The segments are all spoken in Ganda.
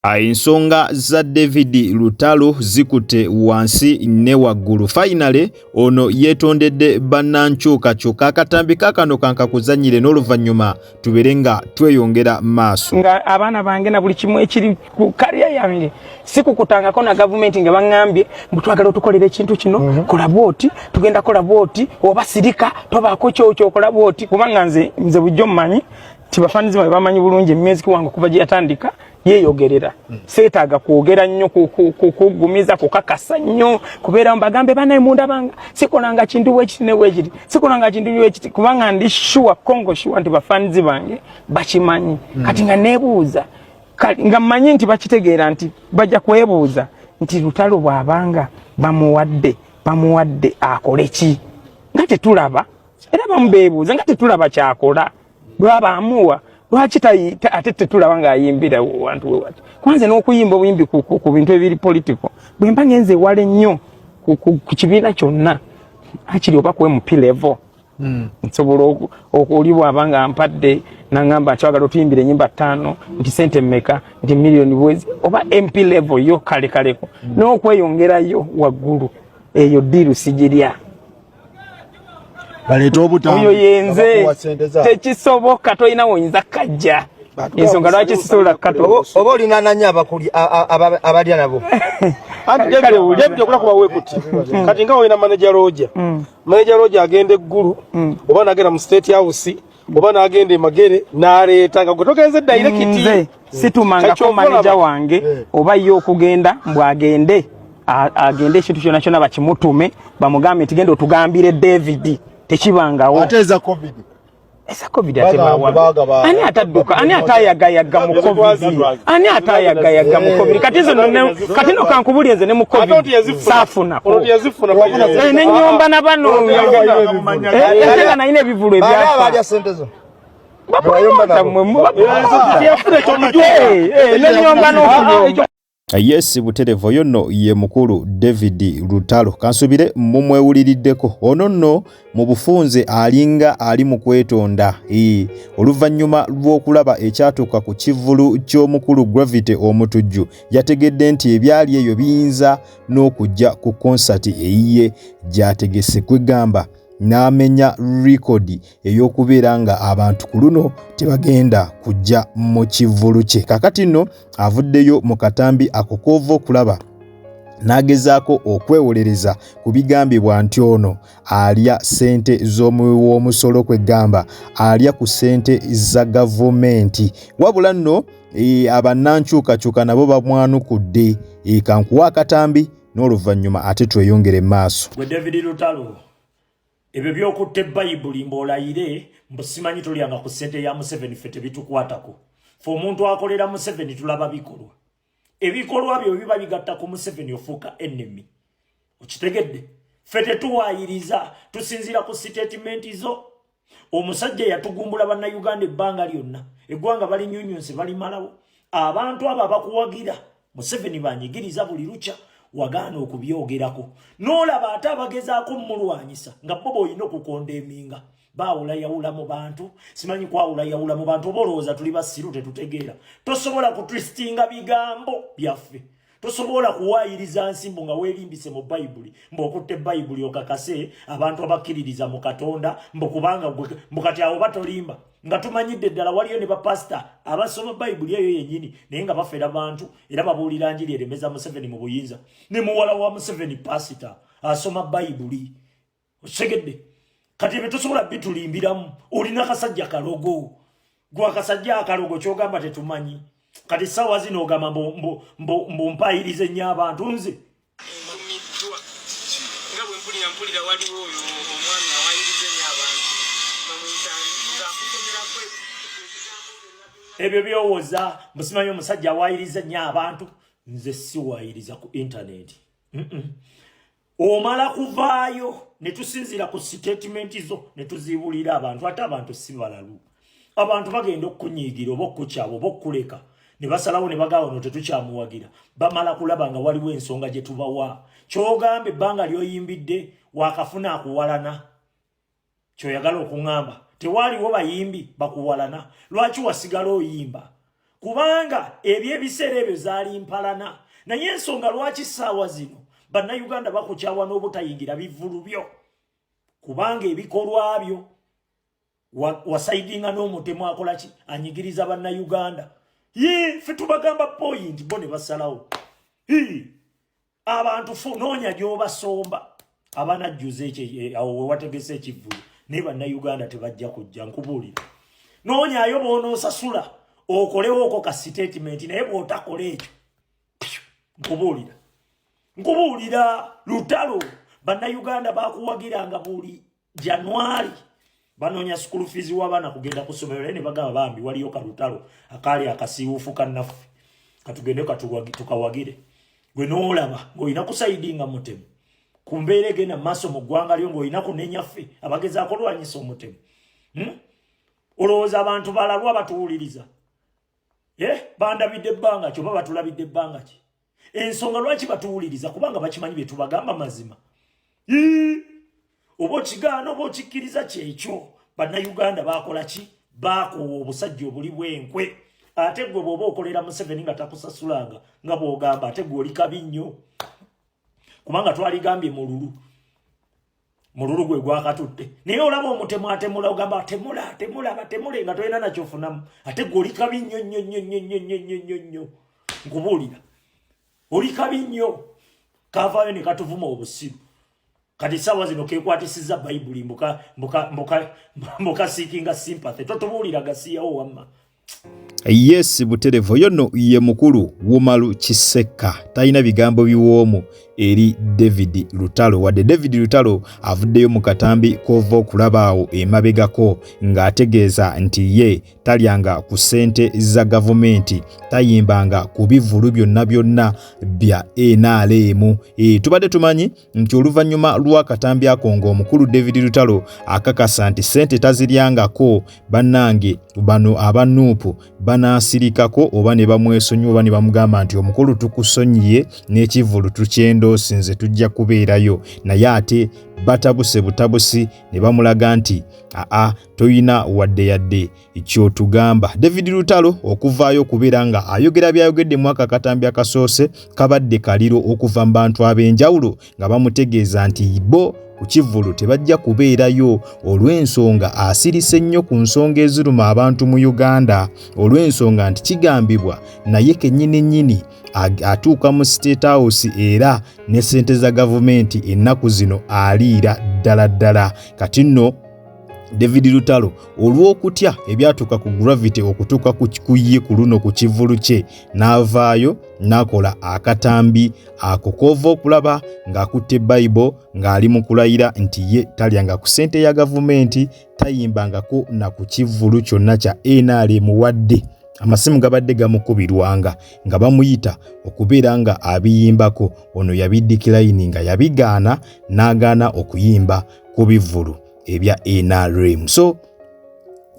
Ensonga za David Lutalo zikutte wansi ne waggulu. Finally ono yeetondedde bannankyukakyuka. Akatambi kaakano kankakuzannyire n'oluvannyuma tubeere nga tweyongera maaso. Nga abaana bange na buli kimu ekiri ku kariya yange sikukutangako na gavumenti nga baŋŋambye mbu twagala otukolera ekintu kino mhm. kola bwoti tugenda kola bwoti oba sirika tobaako kyokyokola bwoti kubanga nze nze bujjo mmanyi nti bafanizi bange bamanyi bulungi music wange okuva gye yatandika yeeyogerera mm. seetaaga kwogera nnyo kugumiza kukakasa nnyo kubeera mbagambe banaye mundabanga sikolanga kintu bwekiti ne bwekiti sikolanga kintu bwekiti kubanga ndi sure congo sure nti bafanizi bange bakimanyi mm. kati nga nebuuza nga mmanyi nti bakitegeera nti bajja kwebuuza nti lutalo bw'abanga bamuwadde bamuwadde akole ki nga tetulaba era bamu beebuuza nga tetulaba kyakola bwaba amuwa lwaki ate tetulaba ng'ayimbira wantu wewati kwanze n'okuyimba obuyimbi ku bintu ebiri political bwe mba ngenze ewala ennyo ku kibiina kyonna akiri oba ku mp level hmm. nsobola oli bwaba nga mpadde nangamba nkyagala otuyimbira enyimba ttaano nti sente mmeka nti miliyoni bwezi oba mp level yo kale kaleko hmm. n'okweyongerayo waggulu eyo diiru sigirya baleete obutambi oyo yenze tekisoboka tolina woyinza kajja ensonga lwaki sisobola kukatu oba olina nanyo abalya nabo okula kuba wekuti kati nga olina manager roja mm. manager roja agenda eggulu mm. oba nagenda mu state house oba nagenda emagere naleeta nga gwe togenze direct situmangako manager wange eh. oba ye okugenda mbu agende agende ekintu kyona kyona bakimutume bamugambe nti genda otugambire David tekibangawo ate eza covid eza covid ate bawa ani atadduka ani atayagayaga mu covid ani atayagayaga mu covid kati nze kati no kankubulye nze ne mu covid saafuna eh, ne nyomba na bano eh, ate nga nalina ebivulu ebyafa Yes buterevu oyo nno ye mukulu David Lutalo kansubire mumwewuliriddeko ono nno mu bufunze alinga ali mu kwetonda oluvannyuma lw'okulaba ekyatuuka ku kivvulu ky'omukulu Gravity Omutujju yategedde nti ebyali eyo biyinza n'okujja ku konsati eyiye gy'ategese kwegamba n'amenya likodi ey'okubeera nga abantu ku luno tebagenda kujja mu kivvulu kye kakati nno avuddeyo mu katambi ako k'ova okulaba n'agezaako okwewolereza ku bigambibwa nti ono alya ssente z'omuwi w'omusolo kwegamba alya ku ssente za gavumenti wabula nno e, abannankyukakyuka nabo bamwanukudde e, kankuwa akatambi n'oluvannyuma ate tweyongere maaso. Gwe David Lutalo ebyo byokutta ebayibuli mbu olayire mbu simanyi tolyanga ku ssente ya Museveni ffe tebitukwatako fe omuntu akolera Museveni tulaba bikolwa ebikolwa byo biba bigatta ku Museveni ofuuka enemy okitegedde ffe tetuwaayiriza tusinziira ku sitatimenti zo omusajja yatugumbula bannayuganda ebbanga lyonna eggwanga balinyunyunse balimalawo abantu abo abakuwagira museveni banyigiriza buli lukya wagaana okubyogerako n'olaba ate abagezaako mumulwanyisa nga bo boolina okukonda eminga baawulayawula mu bantu simanyi kwawulayawula mu bantu oba olowooza tuli basiru tetutegeera tosobola kutwistinga bigambo byaffe tosobola kuwaayiriza nsi mbu nga weerimbise mu bayibuli mbu okutte bayibuli okakase abantu abakkiririza mu katonda mbu kubanga mbu kati awo batolimba nga tumanyidde ddala waliyo ne bapasita abasoma bayibuli eyo yennyini naye nga bafera bantu era babuulira njiri eremeza museveni mu buyinza ne muwala wa museveni pasita asoma bayibuli okitegedde kati ebyo tosobola bitulimbiramu olina kasajja kalogo gwe akasajja akalogo kyogamba tetumanyi kati sawa zino ogamba mbu mpayirize nnyo abantu nze nga bwe mpulira mpulira waliwo oyo omwami awayiriza ennyo abantu ebyo byowoza mbusimanyi omusajja awayiriza nnyo abantu nze siwayiriza ku intaneti omala kuvaayo ne tusinziira ku sitatimenti zo ne tuzibuulira abantu ate abantu si balalu abantu bagenda okukunyiigira oba okukukyawa oba okukuleka ne basalawo ne bagamba ono tetukyamuwagira bamala kulaba nga waliwo ensonga gye tubawa kyogamba ebbanga ly'oyimbidde wakafuna akuwalana kyoyagala okuŋŋamba tewaaliwo bayimbi bakuwalana lwaki wasigala oyimba Kubanga ebyebiseera ebyo zaali mpalana, naye ensonga lwaki ssaawa zino Bannayuganda bakukyawa n'obutayingira bivvulu byo, kubanga ebikolwa byo wasaidinga n'omutemu akola ki, anyigiriza Bannayuganda. Ye ffe tubagamba point, bo ne basalawo. Abantu noonya gy'obasomba abanajjuza ekyo awo we wategese ekivvulu, naye Bannayuganda tebajja kujja. Nkubuulira, noonyaayo bw'onoosasula okolewooko ka statement, naye bw'otakola ekyo, nkubuulira, nkubuulira Lutalo, Bannayuganda bakuwagiranga buli January banoonya school fees w'abaana kugenda ku ssomero, naye ne bagamba, "Bambi, waliyo kalutalo akaali akasiiwuufu kannaffe, katugende tukawagire." Gwe n'olaba ng'olina kusayidinga mutemu ku mbeera egenda mu maaso mu ggwanga lyo, ng'olina kunenya ffe abagezaako lwanyisa omutemu. Olowooza abantu balalwa batuwuliriza? Eh, bandabidde ebbanga ki oba batulabidde ebbanga ki? Ensonga lwaki batuwuliriza, kubanga bakimanyi bye tubagamba mazima. Oba okigaana oba okikkiriza, kyekyo. Bannayuganda bakola ki? Bakoowa obusajja obuli bwenkwe. Ate gwe bw'oba okolera Museveni nga takusasulanga nga bw'ogamba, ate gwe oli kabi nnyo, kubanga twaligambye mululu mululu gwe gwakatutte. Naye olaba omutemu atemula, ogamba atemula, atemula, batemule, nga tolina nakyofunamu. Ate gwe oli kabi nnyo nnyo nnyo nnyo nnyo nnyo nnyo nnyo nnyo. Nkubuulira, oli kabi nnyo. Kavaayo ne katuvuma obusiru. Kati saawa zino kekwatisiza Bayibuli, mbuka mbuka mbuka mbuka seekinga sympathy. Totubuulira gasiyawo wamma. Yes, buterevo. Yo nno ye mukulu Wumalu Kisekka, talina bigambo biwoomu eri David Lutalo, wadde David Lutalo avuddeyo mu katambi k'ova okulaba awo emabegako ng'ategeeza nti ye talyanga ku ssente za gavumenti, tayimbanga ku bivvulu byonna byonna bya NRM. Tubadde tumanyi nti oluvannyuma lw'akatambi ako ng'omukulu David Lutalo akakasa nti ssente taziryangako, bannange bano aba NUP banaasirikako oba ne bamwesonyiwa oba ne bamugamba nti, "Omukulu, tukusonyiye, n'ekivvulu tukyendoosinze, tujja kubeerayo." Naye ate batabuse butabusi ne bamulaga nti, "Aa, toyina wadde yadde kyotugamba." David Lutalo okuvaayo okubeera nga ayogera byayogedde mu aka akatambi akasoose, kabadde kaliro okuva mu bantu ab'enjawulo nga bamutegeeza nti bo ku kivvulu tebajja kubeerayo olw'ensonga asirise nnyo ku nsonga eziruma abantu mu Uganda, olw'ensonga nti kigambibwa naye kennyini nnyini atuuka mu State House era ne ssente za gavumenti ennaku zino aliira ddala ddala. Kati nno David Lutalo, olw'okutya ebyatuuka ku Gravity okutuuka ku ye ku luno ku kivvulu kye, n'avaayo n'akola akatambi ako k'ova okulaba ng'akutte Bayibuli ng'ali mu kulayira nti ye talyanga ku ssente ya gavumenti, tayimbangako na ku kivvulu kyonna kya NRM, wadde amasimu gabadde gamukubirwanga nga bamuyita okubeera nga abiyimbako. Ono yabidecline, nga yabigaana, n'agaana okuyimba ku bivvulu ebya NRM. So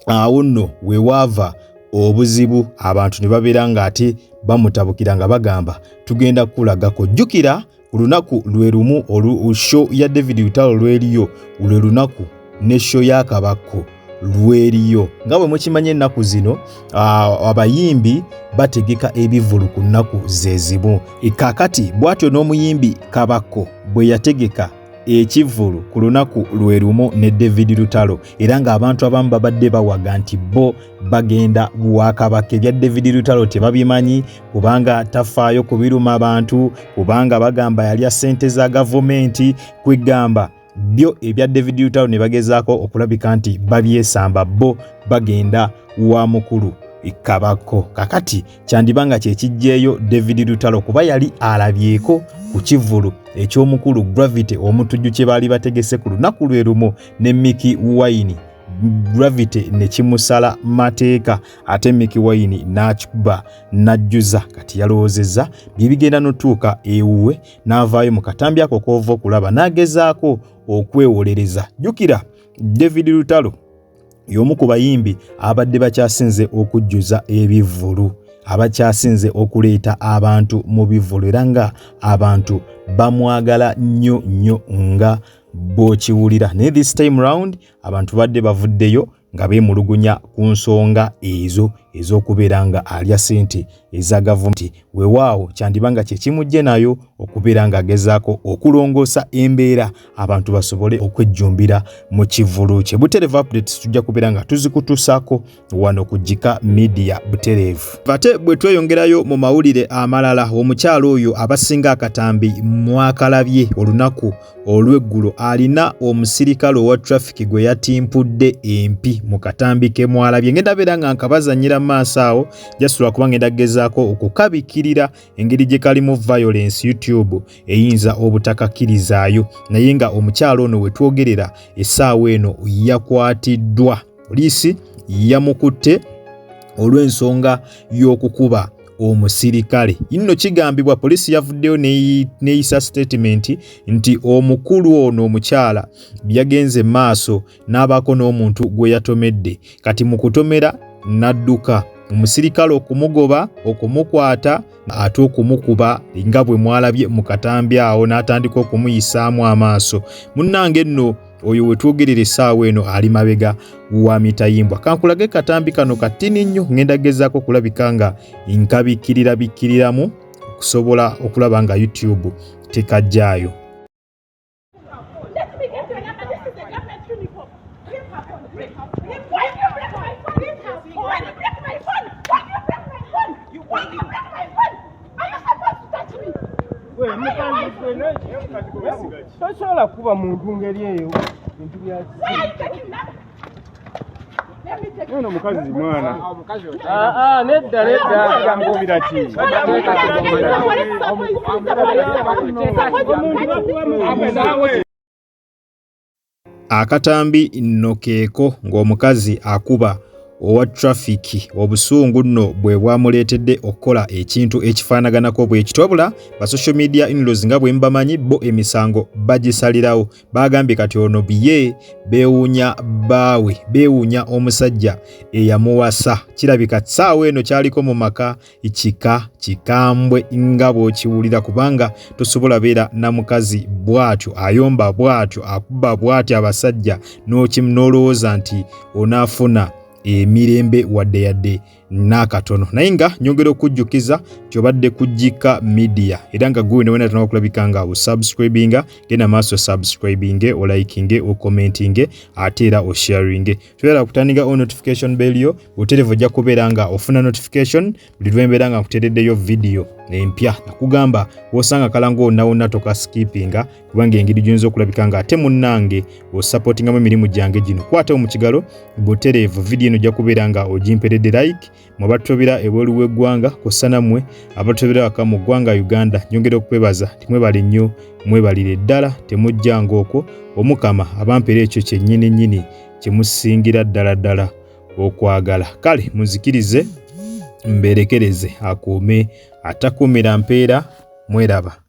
awo nno wewaava obuzibu, abantu ne babeera ng'ate bamutabukira nga bagamba, "Tugenda kukulagako." Jjukira ku lunaku lwe lumu olu show ya David Lutalo lweriyo, lwe lunaku ne show ya Kabakko lweriyo. Nga bwe mukimanyi, ennaku zino abayimbi bategeka ebivvulu ku nnaku ze zimu. Kaakati bw'atyo n'omuyimbi Kabakko bwe yategeka ekivvulu ku lunaku lwe lumu ne David Lutalo, era ng'abantu abamu babadde bawaga nti bo bagenda bwakabaka, ebya David Lutalo tebabimanyi kubanga tafaayo kubiruma abantu, kubanga bagamba yalya ssente za gavumenti. Kwegamba byo ebya David Lutalo ne bagezaako okulabika nti babyesamba, bo bagenda wa mukulu Kabako. Kakati kyandiba nga kyekijjeeyo David Lutalo, kuba yali alabyeko ku kivvulu eky'omukulu Gravity Omutujju kye baali bategese ku lunaku lwe lumu ne Mikie Wine, Gravity ne kimusala mateeka, ate Mikie Wine n'akikuba n'ajjuza. Kati yalowoozezza bye bigenda n'otuuka ewuwe, n'avaayo mu katambi ako k'ova okulaba n'agezaako okwewolereza. Jjukira David Lutalo y'omu ku bayimbi abadde bakyasinze okujjuza ebivvulu, abakyasinze okuleeta abantu mu bivvulu, era nga abantu bamwagala nnyo nnyo nga bw'okiwulira. Naye this time round abantu badde bavuddeyo. nga beemulugunya ku nsonga ezo ez'okubeera nga alya ssente eza gavumenti. Weewaawo kyandiba nga kye kimujje nayo okubeera ng'agezaako okulongoosa embeera abantu basobole okwejjumbira mu kivvulu kye. Butereevu updates tujja kubeera nga tuzikutuusaako wano ku Gika Media butereevu. Ate bwe tweyongerayo mu mawulire amalala, omukyala oyo abasinga akatambi mwakalabye olunaku olw'eggulo alina omusirikale owa traffic gwe yatimpudde empi mu katambi ke mwalabye. Ngenda beera nga nkabazannyira mu maaso awo just lwakuba ngenda gezaako okukabikirira engeri gye kalimu violence YouTube eyinza obutakakkirizaayo, naye nga omukyala ono we twogerera essaawa eno yakwatiddwa poliisi yamukutte olw'ensonga y'okukuba omusirikale. Nno kigambibwa poliisi yavuddeyo n'eyisa sitatimenti nti omukulu ono omukyala yagenze maaso n'abaako n'omuntu gwe yatomedde, kati mu kutomera n'adduka omusirikale okumugoba okumukwata ate okumukuba nga bwe mwalabye mu katambi awo n'atandika okumuyisaamu amaaso. Munnange nno oyo wetwogerera essaawa eno ali mabega wa mitayimbwa. Kankulage katambi kano katini nnyo, ngenda gezaako okulabika nga nkabikkirira bikkiriramu okusobola okulaba nga YouTube tekajjaayo. Tosobola kuba muntu ngeri eyo bintu bya ono mukazi mwana. Ah, ah, nedda nedda ngubira ki Akatambi nno keeko ng'omukazi akuba owa traffic. Obusungu nno bwe bwamuleetedde okukola ekintu ekifaanaganako bwe kityo. Wabula ba social media in-laws nga bwe mbamanyi bo emisango bagisalirawo, baagambye kati ono biye beewuunya bbaawe, beewuunya omusajja eyamuwasa. Kirabika ssaawa eno kyaliko mu maka kika kikambwe nga bw'okiwulira, kubanga tosobola beera na mukazi bw'atyo ayomba bw'atyo akuba bw'atyo abasajja n'olowooza nti onaafuna emirembe wadde yadde n'akatono. Naye nga nyongera okujjukiza nti obadde ku Gika Media, era nga gwe wena wena tonaba kulabika nga osubscribinga, genda maaso subscribinge, olikinge, okommentinge ate era osharinge. Toyala kutandika on notification bell yo buterevu, ojja kubeera nga ofuna notification buli lwembeera nga nkutereddeyo vidiyo empya. Nakugamba wosanga kalango wonna wonna tokaskipinga, kubanga engeri gyoyinza okulabika nga ate munnange osupportingamu emirimu gyange gino. Kwatawo mu kigalo butereevu vidiyo eno ojja kubeera nga ogimperedde like. Mwe abatutobera ebweru w'eggwanga kw'ossa nammwe abatutobera waka mu ggwanga Uganda, nyongera okukwebaza nti mwebale nnyo, mwebalire ddala, temujjanga okwo. Omukama abampera ekyo kyennyini nnyini kye musingira ddala ddala okwagala. Kale munzikirize mberekereze, akuume atakuumira mpeera, mweraba.